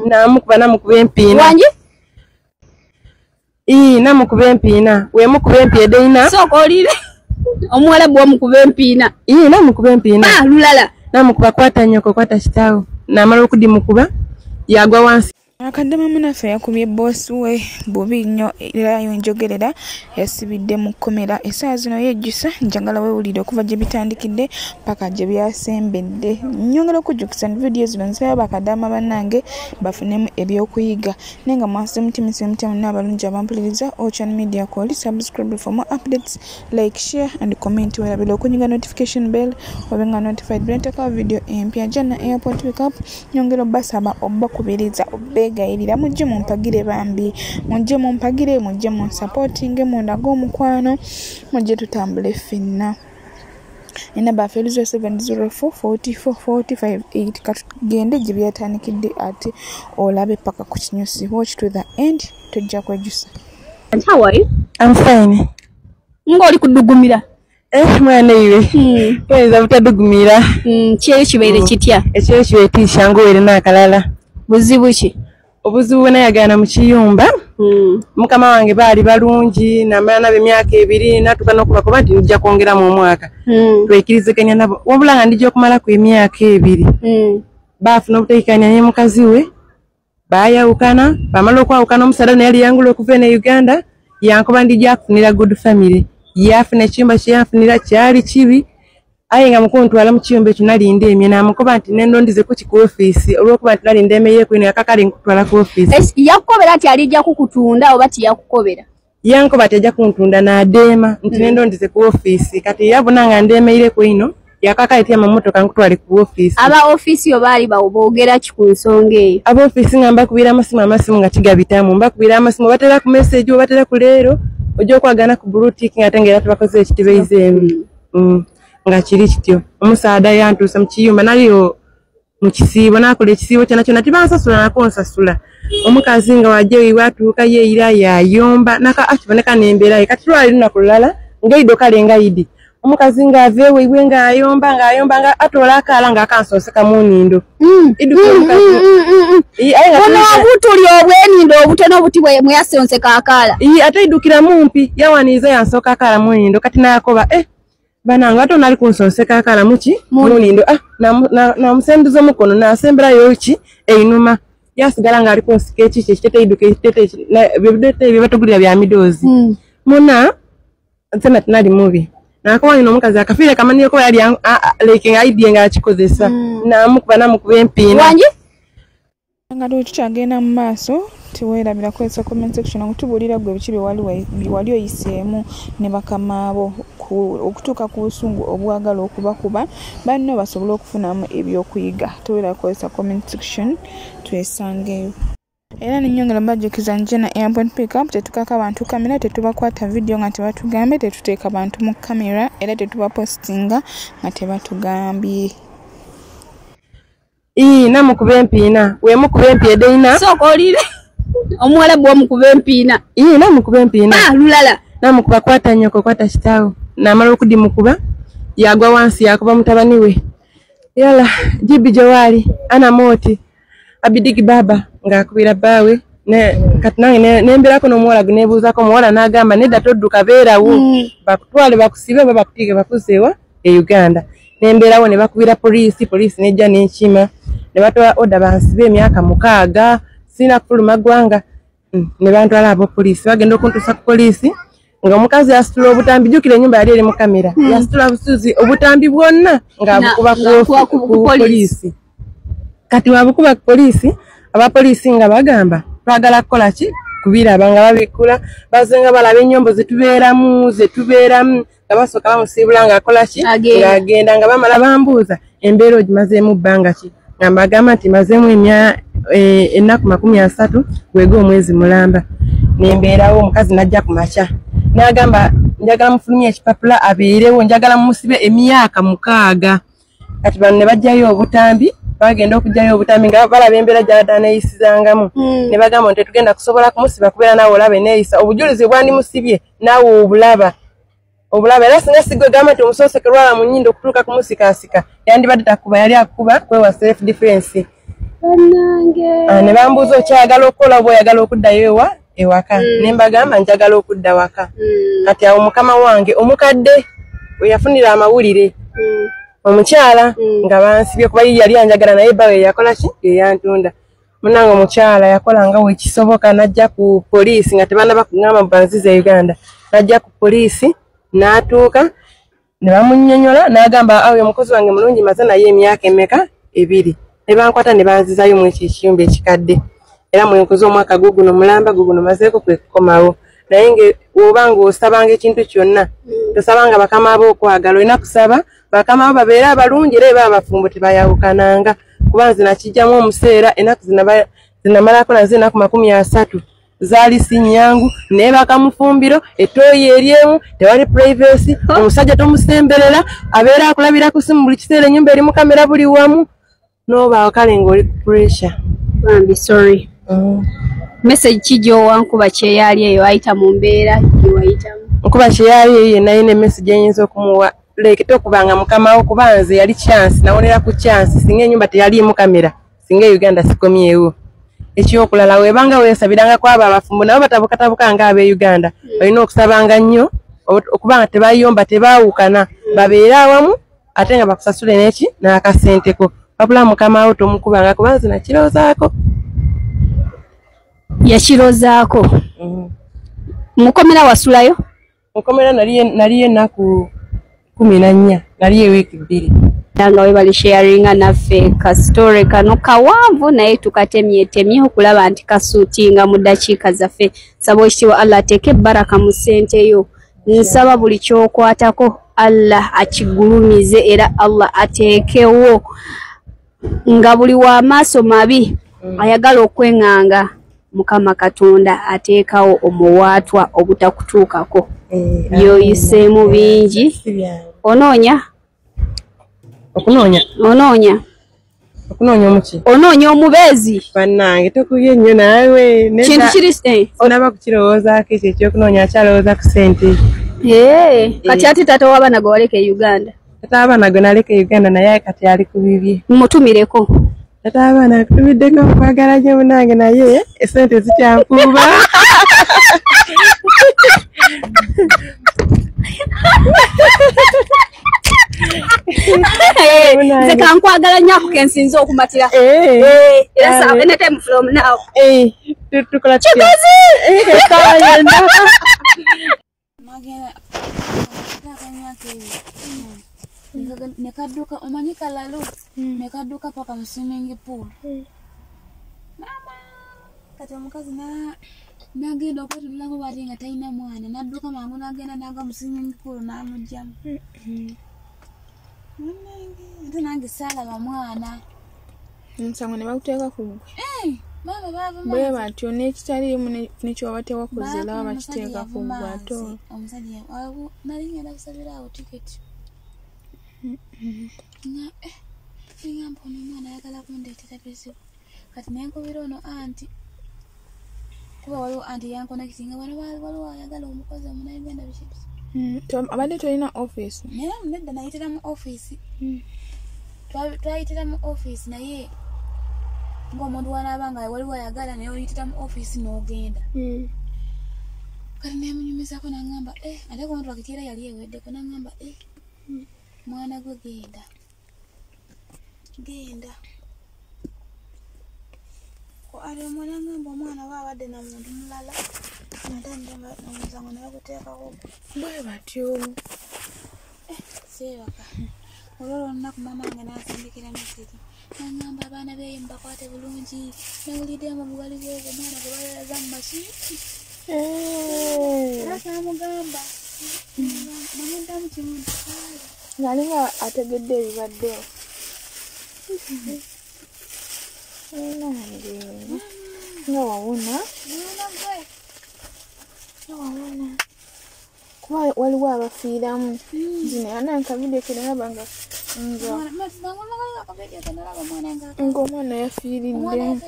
Namukuba namukuba empiina. Wangi? Ii, namukuba empiina. Wemukuba empi edeina. Sooka olire. Omuwala bw'omukuba empiina. Ii, namukuba empiina. Ah, lulala. Namukuba kwata nnyoko kwata kitaawo. Namala okudimukuba yagwa wansi. Akaddama munaffe yakubye bboosi we bubi nnyo era yonjogerera yasibidde mu kkomera. Essaawa zino yejjusa, njagala weewulire okuva gye bitandikidde paka gye byasembedde. Nnyongera okujjukiza nti vidiyo zino nzirayo bakaddaama bannange bafunemu ebyokuyiga. Naye nga mwasuze muti mutya munna abalungi abampuliriza Ochan Media kwoli subscribe for more updates, like, share and comment. Weerabira okunyiga notification bell obe nga notified bwe nteekawo vidiyo empya. Jana Airport Pickup nyongera obbasaba obbakubiriza obbegayirira mujje mumpagire bambi, mujje mumpagire, mujje munsupportinge, mundage omukwano, mujje tutambule ffenna. Enamba yaffe eri 0704 44 458. Katugende gye byatandikidde ate olabe paka ku kinyusi. Watch to the end, tojja kwejjusa. How are you? I'm fine. Ng'oli kudugumira. Mwana iwe. Oyinza butadugumira. Kyeyo kibeere kitya? Ekyeyo kibeere tikyangu era n'akalala. Buzibu ki? Obuzibu bwe nayagaana mu kiyumba. Mukama wange baali balungi, namala nabo emyaka 2, natuuka n'okubakoba nti nja kwongeramu omwaka. Twekiriziganya nabo. Wabula nga ndijja okumalako emyaka 2. Baafuna obuteekanya ne mukazi we, baayawukana, bamala okwawukana omusaadha naye yali yangula okuva eno e Uganda, yankoba ndijja kufunira good family. Yafuna ekiyumba kye yanfunira kyali kibi. Aye nga mukuntwala mu kiyumba ekyo nali ndemye, namukoba nti nendo ndize ku ki ku ofiisi olw'okuba nti nali ndemeyeeko eno yakakale nkutwala ku ofiisi. Yakukobera nti alijja kukutunda oba tiyakukobera? Yankoba ati ajja kuntunda n'adeema nti nendo ndize ku ofiisi. Kati yabona nga ndemeireko ino yakakale tyama mmotoka nkutwale ku ofiisi. Aba ofiisi yo baali boogera ki ku nsonga eyo? Aba ofiisi nga mbakubira amasimu, amasimu nga kigabitamu, mbakubira amasimu batera ku message obatera ku leero ojja okwagana ku blue tick ate nga era tebakoze ekitibeizeemu. Nga kiri kityo. Omusaadha yantuusa mu kiyumba naliyo mu kisiibo n'akola ekisiibo kyonna kyonna tibansasula nako nsasula. Omukazi nga wajja ewiwe atuuka yeeyira yayomba naka akiboneka n'embeera ye. Kati lwali lunaku lulala ng'eido kale nga idi. Omukazi ng'ava ewiwe ng'ayomba ng'ayomba nga atoola akaala ng'akansonseka mu nnindo. Buno obutuli obw'ennindo obutono obuti bwe mweyasonseka akaala. Ate idukira mumpi yawaniiza yansooka akaala mu nnindo kati n'akoba banange ate ono ali kunsonseka akaala muki mu nnindo. Namusenduza omukono nasemberayo ki einuma yasigala ng'ali kunsika ekiki ekiteteeyi idduka ekiteteeyi ebiteteeyi bye batugulira bya midoozi. Muna nze tinali mubi. Nakoba nno omukazi akafiire kamanyireko yali like ng'aidye ng'akikozesa. Namukuba namukuba empiina. Wangi? Nga tukyagenda mu maaso teweerabira kukozesa comment section okutubuulira ggwe biki bye wali oyiseemu ne bakamaabo okutuuka ku busungu obwagala okubakuba banno basobole okufunamu ebyokuyiga. Teweerabira kukozesa comment section twesangeyo. Era nnyongera mbajjukiza Jana Airport Pickup tetukaka bantu kamera, tetubakwata vidiyo nga tebatugambye, tetuteeka bantu mu kamera era tetubapostinga nga tebatugambye. Ii, namukuba empiina. Wemukuba empi edeina. Sooka olire. Omuwala bw'omukuba empiina. Ii, namukuba empiina. Ah, lulala. Namukuba kwata nnyoko kwata kitaawo. Namala okudimukuba yagwa wansi yakuba mutabani we. Yala jibi jowali ana moti abidigi baba ng'akubira bbaawe kati nange nembeerako n'omuwala gwe neebuuzaako omuwala n'agamba nedda todduka beerawo bakutwale bakusibe oba bakutiike bakuzeewa e Uganda. Nembeerawo ne bakubira poliisi, poliisi nejja n'enkima ne batwala order bansibe emyaka 6 sirina kufuluma ggwanga. Ne bantwala abo poliisi bagenda okuntuusa ku poliisi nga omukazi yasitula obutambi. Jjukira ennyumba yali eri mu kamera, yasitula busuzi obutambi bwonna ng'abukuba ku poliisi. Kati wabukuba ku poliisi, abapoliisi nga bagamba twagala kukola ki kubiraba nga babikula bazenga balaba ennyombo zetubeeramu nga basooka bamusiibula ng'akola ki ng'agenda nga bamala bambuuza embeera ogimazeemu bbanga ki, nga mbagamba nti mazeemu ennaku 30 gwega omwezi mulamba. Nembeerawo omukazi n'ajja ku makya n'agamba njagala mufulumye ekipapula abeerewo, njagala mumusibe emyaka 6. Kati bano ne bajjayo obutambi, bagenda okujjayo obutambi nga balaba embeera gy'abadde aneeyisizangamu. Ne bagamba nti tetugenda kusobola kumusiba kubeera naawe olaba eneeyisa, obujulizi bwandimusibye naawe obulaba. Obulaba era singa sigwe gamba nti omusooseke lwala mu nnyindo okutuuka kumusikasika yandibadde takuba, yali akuba kwewa self defense. Bannange. Ne bambuuza okyayagala okukola oba oyagala okuddayo ewaka. Ne mbagamba njagala okudda waka. Kati awo mukama wange omukadde we yafunira amawulire. Omukyala nga bansibye kuba ye yali anjagala naye bba we yakola ki? Ye yantunda. Munnange omukyala yakola nga wekisoboka n'ajja ku poliisi nga tebannaba kugamba banzize Uganda. N'ajja ku poliisi n'atuuka ne bamunnyonnyola n'agamba awo omukozi wange mulungi maze naye emyaka emeka 2. Ne bankwata ne banzizaayo mu ekyo ekiyumba ekikadde. Era mwenkoze omwaka guguno mulamba guguno mazeeko kwe kukomawo. Naye bw'oba ng'osabanga ekintu kyonna tosabanga bakama bo okwagala, olina kusaba bakama bo babeere abalungi era eba abafumbo tebayawukananga. Kuba nze nakijjamu omuseera ennaku zinamalako nazo ennaku 30 zaali si nnyangu, neebaka mu ffumbiro, ettooyi eri emu, tewali privacy, omusajja tomusemberera, abeera akulabira ku ssimu buli kiseera, ennyumba erimu kamera buli wamu, n'obaawo kale ng'oli ku pressure. Bambi sorry. Message ki gy'owa Nkuba Kyeyali eyo ayita mu mbeera gye wayitamu? Nkuba Kyeyali eyo yenna yina emessage eyinza okumuwa like tokubanga mukama wo kuba nze yali chance, nawonera ku chance, singa ennyumba teyaliimu kamera, singa Uganda sikomyewo. Ekyokulala webanga weesabiranga kwabo abafumbo nabo batabukatabuka nga ab'e Uganda, olina okusabanga nnyo okubanga tebayomba tebaawukana, babeere awamu ate nga bakusasule n'eki n'akasenteko. Wabula mukama wo tomukubanga kuba nze nakirowoozaako. Yakirozaako. Mukomera wasulayo? Mukomera naliyo ennaku 14, naliyo wiiki 2. Nga webali sharinga naffe ka story kano kawanvu naye tukatemyetemye okulaba nti kasuutinga mu ddakiika zaffe. Nsaba ekitiibwa Allah ateeke baraka mu ssente yo. Nsaba buli ky'okwatako Allah akigulumize era Allah ateekewo nga buli w'amaaso mabi ayagala okweŋŋanga Mukama Katonda ateekawo omuwaatwa obutakutuukako. Byoyiseemu bingi. Onoonya? Okunoonya? Onoonya. Okunoonya omuki? Onoonya omubeezi. Bannange tokubye nnyo naawe. Kintu kiri Sinaba kukirowoozaako ekyo ekyokunoonya, akyalowooza ku ssente. Kati ate taata w'abaana gwe waleka e Uganda? Taata w'abaana gwe naleka e Uganda naye kati ali ku bibye. Mmutumireko. Taata w'abaana akutumiddeko okwagala nnyo munnange naye essente zikyankuuba. Nze kankwagala nnyo ako ke nsinze okumatira. Era sawa anytime from now. Tukola tutya? Kigozi! Essaawa yonna. Nekadduka omanyi kalalu nekadduka paka mu swimming pool. Mama kati omukazi nagenda okwetulako bw'ati nga talina mwana, n'adduka mangu n'agenda n'agwa mu swimming pool n'amuggyamu. Munnange ate nange saalaba mwana. Omusango ne baguteeka ku ggwe. Maama baava Bwe batyo n'ekitaliimu ne ky'oba tewakoze era bakiteeka ku ggwe ate omusajja nali ngenda kusabira awo tiketi. Ngamba ono omwana ayagala kundeetera bizibu. Kati ne nkubira ono anti kuba waliwo anti yankonekitinga wano waliwo ayagala omukozi omunnayuganda biki biki. Abadde tolina ofiisi? Naye nedda nayitira mu ofiisi. Twayitira mu ofiisi naye ng'omuntu wanaaba nga waliwo ayagala naye oyitira mu ofiisi n'ogenda. Kati nemunyumizaako n'angamba ate kontulakiti era yali eweddeko n'angamba mwana gwe genda. Genda. Ali omwana ngamba omwana oba abadde na muntu mulala natandika omusango ne baguteekako. Bwe batyo. Seebaka. Olwo olunaku maama wange n'ansindikira message n'angamba abaana beeyo mubakwate bulungi, nawulidde mbu waliwo omwana gwe bayalaza mu masiiti. Era saamugamba namuddamu kimu nti kaale. Ng'alinga ategedde ebibaddewo. Nange nga wawona. Mwana gwe. Nga wawona. Kuba waliwo abafiiramu. Zino ananka video ke nalaba nga ng'omwana yafiiridde.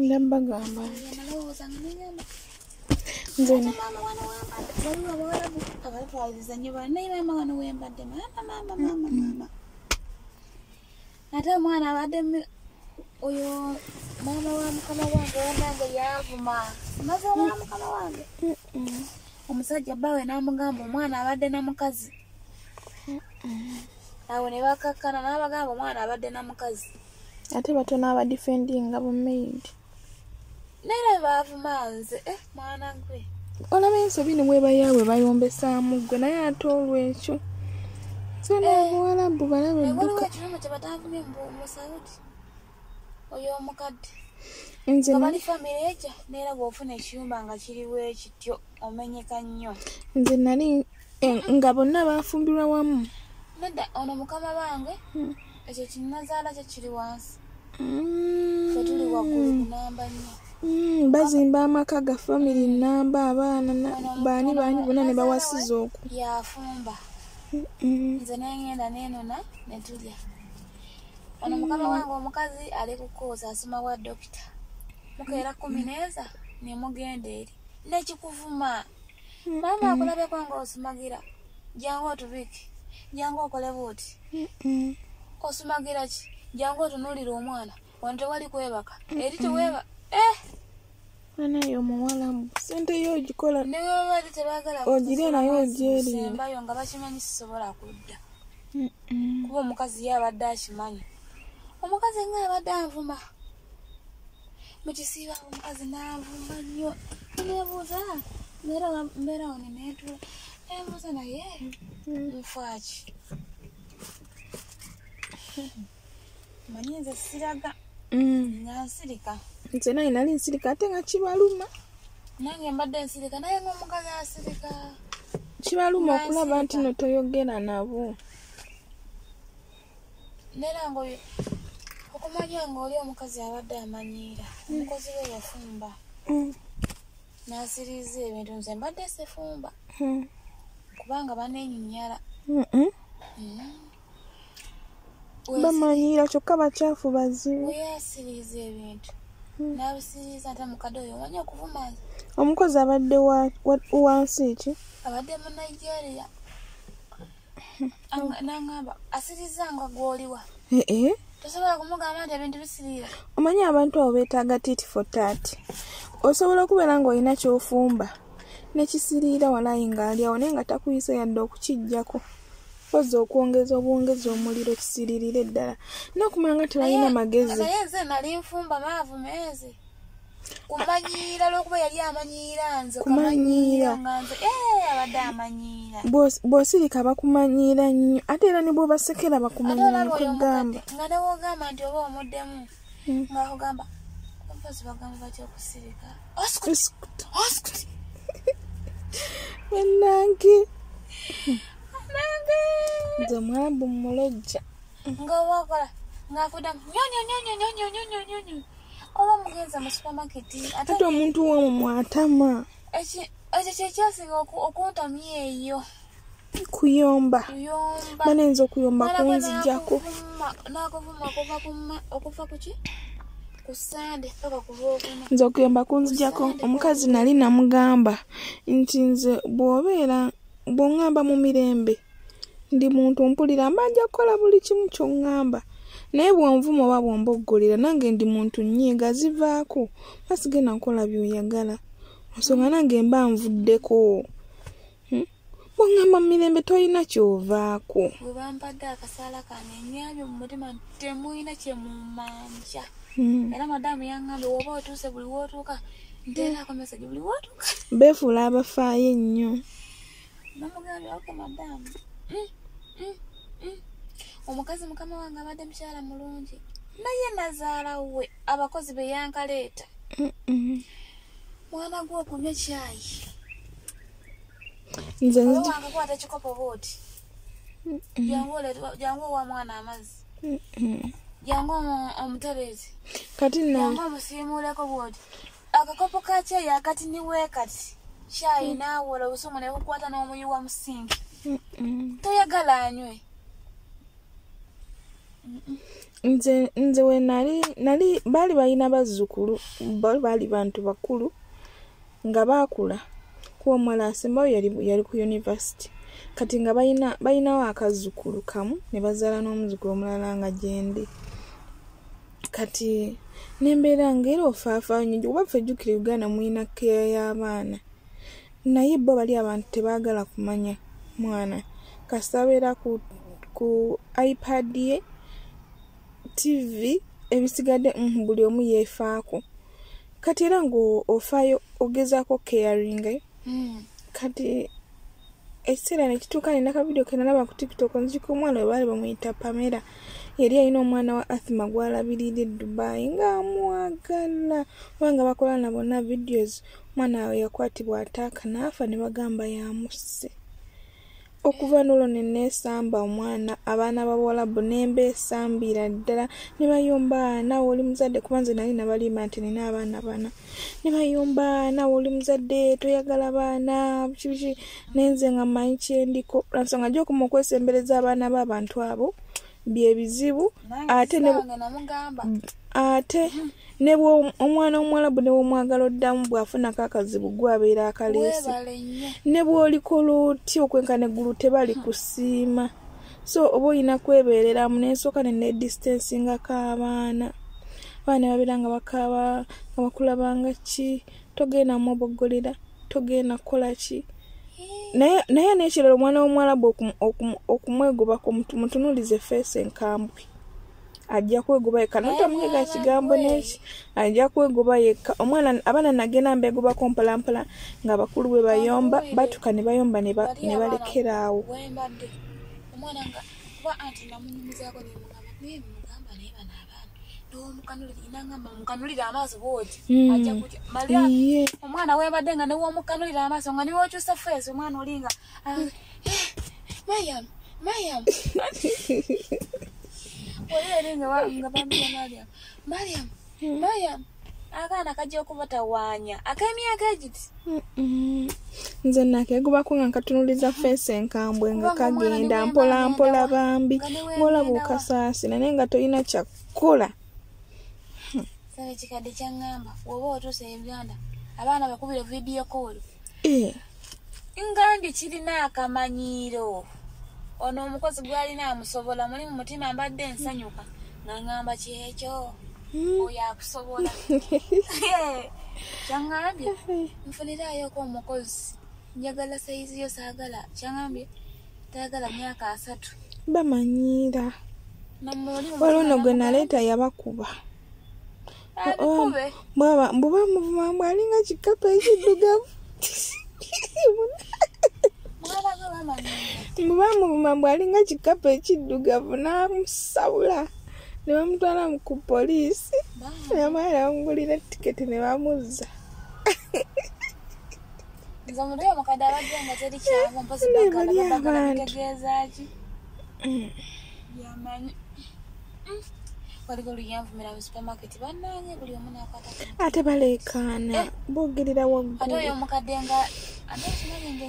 Nga mbagamba nze Ate omwana abadde oyo maama wa mukama wange wanange yanvuma. Nazaala wa mukama wange. Omusajja bbawe n'amugamba omwana abadde na mukazi. Awo ne bakakkana n'abagamba omwana abadde na mukazi. Ate batono abadefendinga bu maid. Naye baavuma nze mwana gwe. Olaba ensobi ne bweba yaabwe bayombesaamu ggwe naye ate olwekyo. Nze n'Abawalabu balabe Waliwo dduka. ekiruma kye bataavumye mu Saudi. Oyo omukadde. Nze Nga bali famire ejja neera bw'ofuna ekiyumba nga kiriwo ekityo omenyeka nnyo. Nze nali nga bonna baafumbirwa wamu. Nedda ono mukama wange ekyo kinnazaala kye kiri wansi. Ffe tuli waggulu ku namba nnyo. Bazimba amaka ga family namba abaana baani baani bonna ne bawasiza okwo. Yafumba. Nze nengenda nenona ne tulya. Ono mukama wange omukazi ali ku koosi asoma bwa dokita. Mukeera 14 ne mugenda eri. Nekikuvuma. Maama akulabeko ng'osumagira. Jangu otubike. Jangu okole bw'oti. Osumagira ki? Jangu otunuulire omwana. Wano tewali kwebaka. Eri teweeba. Naye omuwalabu ssente yo ogikola. Ne bwe baba tebaagala Ogirya naye ogyeriira. kusembayo nga bakimanyi sisobola kudda. Kuba omukazi ye abadde akimanyi. Omukazi nga abadde anvuma. Mu kisiibo omukazi n'anvuma nnyo. Neebuuza mbeerawo ne neetuula. Neebuuza naye nfa ki? Manyi nze siraga. Nga nsirika. Nze naye nali nsirika ate nga kibaluma. Nange mbadde nsirika naye ng'omukazi asirika. Kibaluma okulaba nti no toyogera nabo. Neera ng'oyo okumanya ng'oli omukazi abadde amanyiira. Omukozi we yafumba. N'asiriiza ebintu nze mbadde sifumba. Kubanga baneenyinyala. Bamanyiira kyokka bakyafu bazibu. Weeyasiriiza ebintu. N'abisiriiza ate mukadde oyo omanyi okuvuma nze. Omukozi abadde wansi ki? Abadde mu Nigeria. N'angamba asiriiza nga gw'oliwa. Tosobola kumugamba nti ebintu bisiriira. Omanyi abantu abo beetaaga tit for tat. Osobola okubeera ng'olina ky'ofumba nekisiriira walayi ng'alyawo naye nga takuyise yadde okukiggyako. Mpozzi okwongeza obwongezi omuliro kisiririre ddala. N'okumanya nga tebalina magezi. Naye nze nali nfumba maavu mezi. Kumanyiira lw'okuba yali amanyiira nze. Kumanyiira. Nga nze abadde amanyiira. Bw'osirika bakumanyiira nnyo ate era ne bw'obasekera bakumanyiira kugamba. Nga ne bw'ogamba nti oba omuddemu ng'akugamba mpozzi bagamba batya okusirika. Osikuti. Osikuti. Bannange. Nze omwalabu mmulojja. Nga wakola ng'akuddamu nnyo nnyo nnyo nnyo nnyo nnyo nnyo nnyo. Oba mugenze mu supermarket. Ate omuntu w'omwo atama. Ekyo kye kyasinga okuntamya eyo. Kuyomba. Kuyomba. Bane nze okuyomba kunzijjako. N'akuvuma okuva ku ki? Ku Ssande paka ku Lwokuna. Nze okuyomba kunzijjako. Omukazi nali namugamba nti nze bw'obeera bw'oŋŋamba mu mirembe ndi muntu mpulira mba nja kukola buli kimu ky'oŋŋamba. Naye bw'onvuma oba bw'omboggolera nange ndi muntu nnyiiga zivaako basigenda nkola by'oyagala. Ensonga nange mba nvuddeko. Bw'oŋŋamba mu mirembe tolina ky'ovaako. Bwe bampadde akasaala kange nnyambye mu mutima nti temulina kye mummanja. Era madaamu yaŋŋambye bw'oba otuuse buli w'otuuka nteerako message buli w'otuuka. Beefuula abafaayo ennyo. Namugambye okay madaamu. Omukazi mukama wange abadde mukyala mulungi naye nazaala we abakozi be yankaleeta. Mwana gwe okunywa kyayi. Nze wange kwata ekikopo bw'oti. Jangu owa mwana amazzi. Jangu omutereeze. Kati nno Jangu omusiimuuleko bw'oti. Akakopo ka kyayi akati niwe kati. Kyayi n'awola obusungu ne bukwata n'omuyiwa mu sinki. Toyagala anywe. Nze we nali baali balina bazzukulu baali bantu bakulu nga baakula kuba omuwala asembayo yali ku university kati nga balinawo akazzukulu kamu ne bazaala n'omuzzukulu omulala nga gyendi. Kati nembeera ng'era ofaafa nnyo, oba ffe jjukira Uganda mulina keya y'abaana, naye bo bali abantu tebaagala kumanya mwana. Kasita abeera ku iPad ye, TV, ebisigadde buli omu yeefaako. Kati era ng'ofaayo ogezaako caring. Kati ekiseera ne kituuka, nina akavidiyo ke nalaba ku TikTok, nzijukira omwana we baali bamuyita Pamela, yali alina omwana wa Athma gw'alabirira e Dubai ng'amwagala, oba nga bakola na bonna videos. Omwana we yakwatibwa ataaka n'afa ne bagamba yamusse. Okuva n'olwo ne neesamba omwana, abaana b'Abawalabu ne mbeesambira ddala, ne bayomba, naawe oli muzadde, kuba nze nali nabalimba nti nina abaana bana, ne bayomba, naawe oli muzadde toyagala baana biki biki, naye nze nga mmanyi kye ndiko. Lwa nsonga gy'okoma okwesembereza abaana b'abantu abo bye bizibu, ate ate ne omwana omuwalabu ne bw'omwagala oddamu bw'afunako akazibu gwe abeera akaleese, ne bw'olikola otya okwenkana eggulu tebali kusiima. So oba olina kwebeereramu. Nensooka ne nedistancingako abaana. Abaana babeera nga bakaaba nga bakulaba nga ki, togenda muboggolera, togenda kukola ki. Naye n'ekirala, omwana w'omuwalabu okumwegobako mutunuulize face enkambwe, ajja kwegoba yekka, notamugega kigambo neki, ajja kwegoba yekka. Omwana abaana nagenda mbeegobako mpola mpola ng'abakulu bwe bayomba, batuuka ne bayomba ne balekera awo. Omwana nga kuba anti namunyumizaako nemugamba, naye mugamba naye bano abaana nowomukanulira, nangamba mukanulira amaaso bwoti ajja kutya. Maria omwana webadde nga newomukanulira amaaso nga niwokyusa face, omwana olinga Mariam, Mariam, oli eri nga bambuza Mariam, Mariam, Mariam, akaana kajja okubatawaanya ak'emyaka egiti. Nze nakeegobako nga nkatunuliza face enkambwe nga kagenda mpola mpola bambi, ng'olaba okasaasira naye nga tolina kyakukola. Saba ekikadde kyaŋŋamba bw'oba otuuse e Uganda abaana bakubire video call. Ngambye kirina akamanyiiro, ono omukozi gw'alina amusobola. Muli mu mutima mbadde nsanyuka nga ŋŋamba kyekyo oyo akusobola. Kyaŋŋambye nfuniraayoko omukozi, njagala sayizi yo, saagala, kyaŋŋambye tayagala myaka 30. Bamanyiira. Waliwo ono gwe naleeta yabakuba. Mbu bamuvuma mbu alinga kikapa ekiddugavu. Mbu bamuvuma mbu alinga kikapa ekiddugavu, n'amusabula ne bamutwala ku poliisi, namala bamugulira tiketi ne bamuzza. Nze omutwe omukadde abadde nga teri kyangu, mpozi bagala babagala bitegeeza ki byamanyi. Waliwo oluyanvumira mu supermarket bannange, buli omu n'akwata. Ate baleekaana, boogerera waggulu. Ate oyo omukadde nga ate okimanyi nga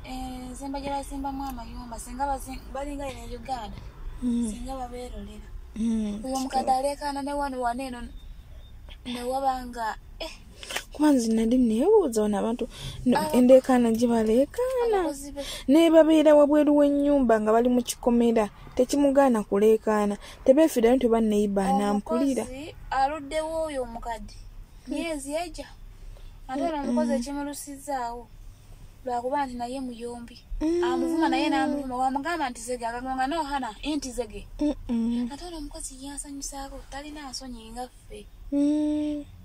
enzimba gye bazimbamu amayumba singa balinga eno e Uganda singa babeerolera. Oyo omukadde aleekaana ne wano wano eno ne wabanga Kuba nze nali neebuuza bano abantu endeekaana gye baleekaana, naye babeera wabweru w'ennyumba nga bali mu kikomera, tekimugaana kuleekaana, tebeefiirayo nti oba neighbour anampulira. Omukozi aluddewo oyo omukadde myezi ejja, ate ono omukozi ekimulusizaawo lwakuba nti naye muyombi, amuvuma naye n'amuvuma, wamugamba nti zege akagonga nohana nti zege. Ate ono omukozi yansanyusaako, talina nsonyi nga ffe.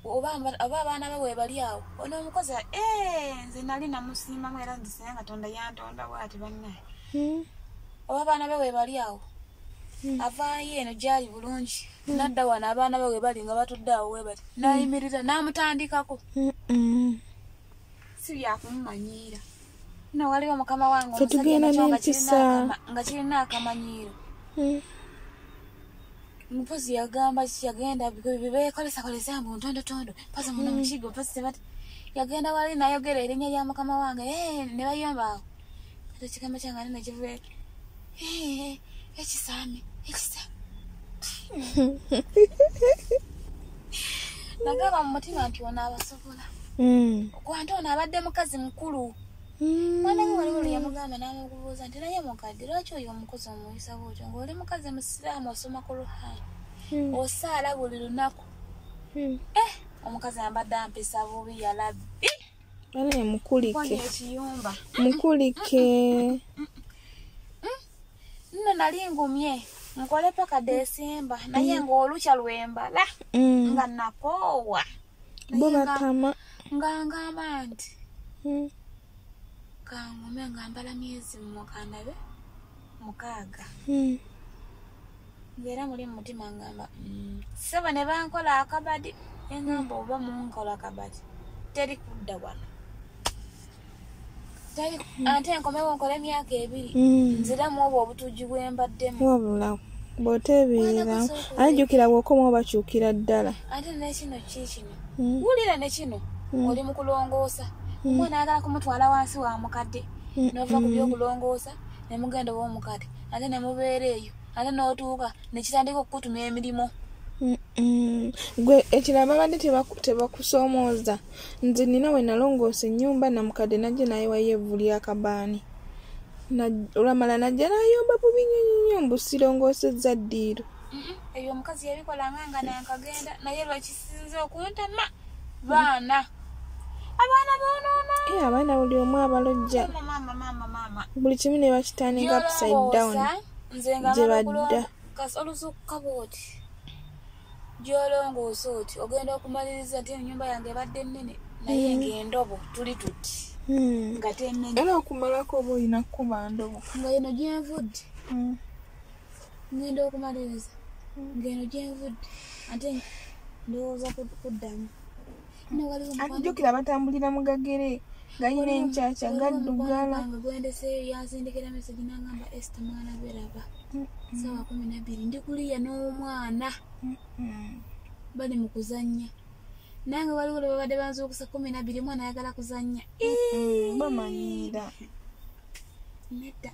Oba abaana be bwe bali awo, ono omukozi nze nali namusiimamu era nze singa Katonda yantonda bw'ati bannaye. Oba abaana be bwe bali awo, avaayo eno gy'ali bulungi, nadda wano abaana be we bali nga batudde awo we bati, n'ayimirira n'amutandikako. Si byakumumanyiira. Nno waliwo mukama wange Ffe omusajja tugenda nakyo n'empisa. Nga kirina akamanyiiro. Mpozi yagamba ki, yagenda beekolesakolesa mbu ntondotondo, mpozi muno mukigo, mpozi tebati, yagenda wali n'ayogera erinnya lya mukama wange, ne bayomba awo. Kati ekigambo kyange ate nekiva ekisaami ekisaami. Nagamba mu mutima nti ono abasobola. Kwanti ono abadde mukazi mukulu. Mwana we waliwo lwe yamugamba n'amubuuza nti naye mukadde lwaki oyo omukozi omuyisa bw'otyo ng'oli mukazi musiraamu osoma Quran. Osaala buli lunaku. Omukazi ambadde ampisa bubi yalabbi. Bane mukulike. Ekiyumba. Mukulike. Nno nali ngumye. Nkole paka Desemba naye ng'olukya lwembala. Nga nakoowa. Bo batama. Nga ngamba nti. Kangume nga mbala myezi mukandabe 6. Ngera muli mu mutima ngamba. Ssebo ne bankola akabadi. Engamba oba munkola akabadi. Teri kudda wano. Teri ate nkomewo nkole emyaka 2. Nziramu obwo obutujju bwe mbaddemu. Wabula bw'oteeberera ajjukira bw'okomawo bakyukira ddala. Ate ne kino ki kino. Wulira ne kino oli mu kulongoosa. Omwana ayagala kumutwala wansi wa mukadde. N'ova ku by'okulongoosa ne mugenda ow'omukadde. Ate ne mubeera eyo. Ate n'otuuka ne kitandika okukutuma emirimu. Gwe ekirala babadde tebakusoomooza. Nze nina we nalongoosa ennyumba namukadde najja n'ayiwayo evvu ly'akabaani. Olwamala najja n'ayomba bubi nnyo nnyo mbu sirongoosezza ddiiro. Ebyo omukazi yabikolanga nga nankagenda naye lwakisinze okuntama baana. Abaana boonoona. Abaana buli omu abalojja. Maama maama maama. Buli kimu ne bakitandika upside down. Nze nga gye badda. Olusukka bw'oti. Gy'olongoosa oti ogenda okumaliriza nti ennyumba yange ebadde nnene naye ng'endobo tuli tuti. Nga temmenya. Era okumalako oba olina kukuba ndobo. Nga eno gye nvudde. Ngenda okumaliriza. Ng'eno gye nvudde. Ate ndowooza kuddamu. Ate jjukira batambulira mu gagere galina enkyakya gaddugala. Gwendeseeyo yansindikira message n'angamba Esther mwana beraba. Ssaawa 12 ndi kuliya n'omwana. Bali mu kuzannya. Nange waliwo lwe babadde banzuukusa 12 omwana ayagala kuzannya. Bamanyiira. Nedda.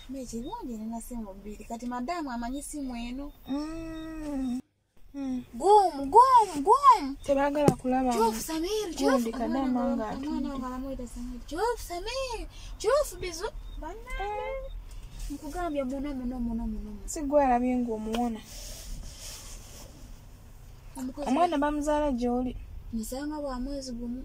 Ekirungi nina simu 2 kati madaamu amanyi simu eno. Gumu gumu gumu. Tebaagala kulaba. Chufu Samir, chufu. Omwana nga bamuyita Samir. Chufu Samir, chufu bizu. Bannange. Nkugambye muno muno muno muno. Si gwe alabye ng'omuwona. Omwana bamuzaala gy'oli. Musanga bwa mwezi gumu.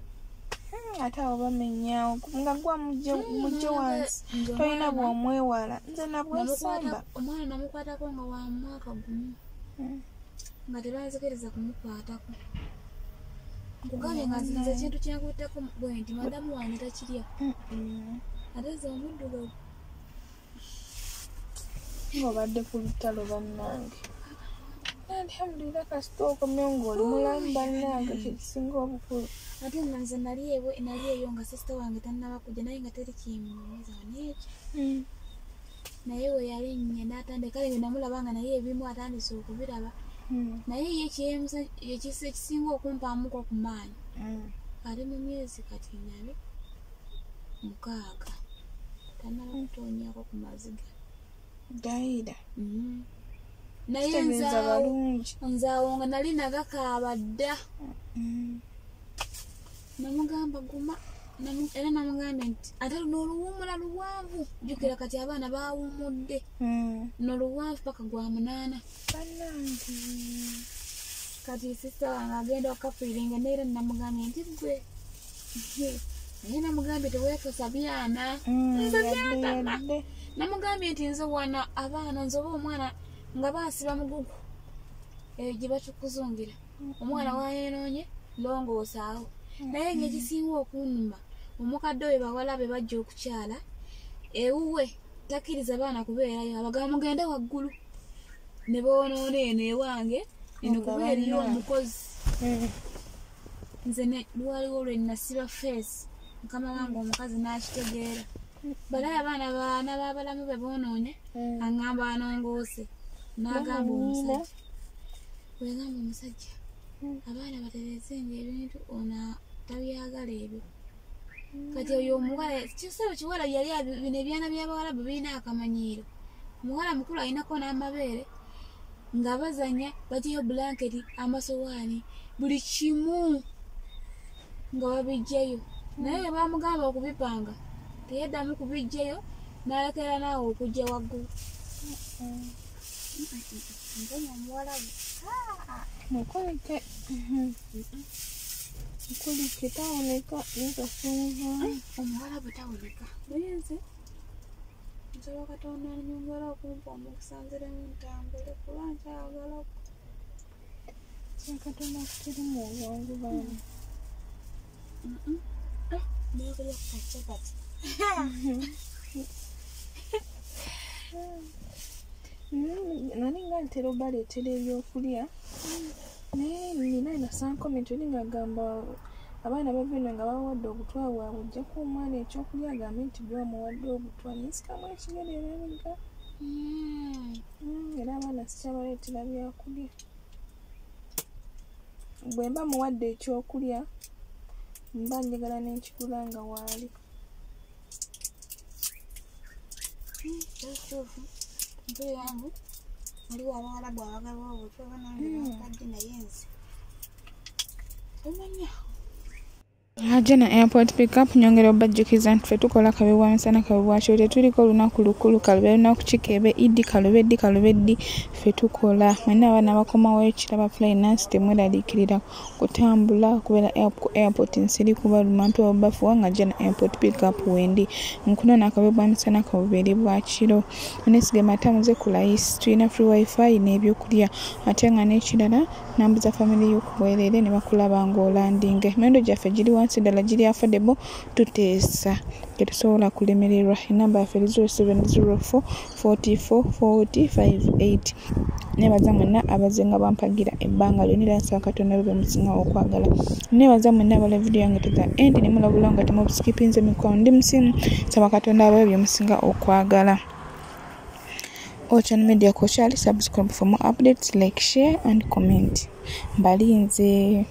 Ate abo bamenyawo nga gwa mujje wansi tolina bw'omwewala. Nze nabwesamba. Omwana namukwatako nga wa mwaka gumu. Nga tebanzikiriza kumukwatako. Nkugambye nga nze ekintu kyenkutteko bwe nti madamu wange takirya. Ate nze omuddugavu. Ng'obadde ku lutalo bannange. Alhamdulillah kasita okomyewo ng'oli mulamu bannange kyekisinga obukulu. Ate nga nze nali eyo nga sisita wange tannaba kujja naye nga teri kimuweza n'ekyo. Naye we yalinnya n'atandika kale namulaba nga naye ebimu atandise okubiraba. Naye ye ekisinga okumpaamuko ku maanyi. Ali mu myezi kati nabe 6. Tannaba kutoonyaako ku maziga. Dayira. Naye nzaawo nga nali nagakaaba dda. Namugamba guma. Era namugambye nti ate luno oluwummula luwanvu. Jjukira kati abaana baawummudde. N'oluwanvu paka gwa 8. Bannange. Kati sisita wange agenda okukafiiringa neera namugambye nti ggwe. Naye namugambye teweekosa byana. Nze byantama. Namugambye nti nze wana abaana nze oba omwana nga bansiba mugugu. Eyo gye batukuzungira. Omwana wayeenoonye longoosaawo. Naye ng'ekisinga okunnuma omukadde oyo bawala be bajja okukyala ewuwe takkiriza baana kubeerayo abagamba mugende waggulu ne boonoona eno ewange eno kuba eriyo omukozi. Nze lwaliwo lwe nasiba feesi mukama wange omukazi n'akitegeera. Balayo abaana baana b'abalamu be boonoonye aŋŋamba anongoose n'agamba omusajja. Bwe yagamba omusajja abaana batereezenga ebintu ono tabyagala ebyo. Kati oyo omuwala kisebo kiwala yali bino ebyana by'abawalabu birina akamanyiiro. Omuwala mukulu alinako n'amabeere nga bazannya baggyayo bulanketi, amasowaani, buli kimu nga babiggyayo. Naye bwe baamugamba okubipanga teyaddamu kubiggyayo n'alekera naawe okujja waggulu. Nze omuwalabu. Mukulike. Mukulike tawoneka nekasunva. Omuwalabu tawoneka. Naye nze nsaba Katonda anyongere okumpa omukisa nziremu ntambule kuba nkyagala. Katonda akuterimu obwangu bambi. N'okulya ku kacapati. Nali nga ntera obaleetera ebyokulya naye nina nasankomenti oli ng'agamba abaana bava eno nga babawadde obutwa bwabwe ojjako omwana ekyokulya agambe nti gwe omuwadde obutwa nensikamu ekigere emabega. Era abaana sikyabaleetera byakulya. Bwe mba muwadde ekyokulya mba njagala n'enkigula nga waali. Ekituufu mpulira mbu waliwo abawalabu abagaba obutwa oba nange bampadde naye nze omanya. Hajjana Airport Pickup nyongera obajjukiza nti ffe tukola kabe bwa misana kabe bwa kiro tetuliko olunaku lukulu kalube lunaku kikeebe iddi kalube ddi kalube ddi ffe tukola. Mwenna abaana bakomawo ekiraba Fly temweraliikirira kutambula kubeera ku airport nsiri kubaluma mpewo bafuwa nga Hajjana Airport Pickup wendi. Nkunona kabe bwa misana kabubeere bwa kiro. Oneesige matamuze ku layisi tulina free wifi n'ebyokulya ate nga n'ekirala nambuza family yo ku bwereere ne bakulaba ng'olandinga. Emiwendo gyaffe giri wansi ddala giri affordable tuteesa tetusobola kulemererwa. Enamba yaffe eri 0704 44 40 58. Neebaza mwenna abazze nga bampagira ebbanga lyonna era nsaba Katonda babe musinga okwagala. Neebaza mwenna abala vidiyo yange to the end ne mulabula nga temubusikipinze mikwano ndi musimu nsaba Katonda abawe bye musinga okwagala. Ochan Media kokyali subscribe for more updates, like, share and comment. Mbalinze.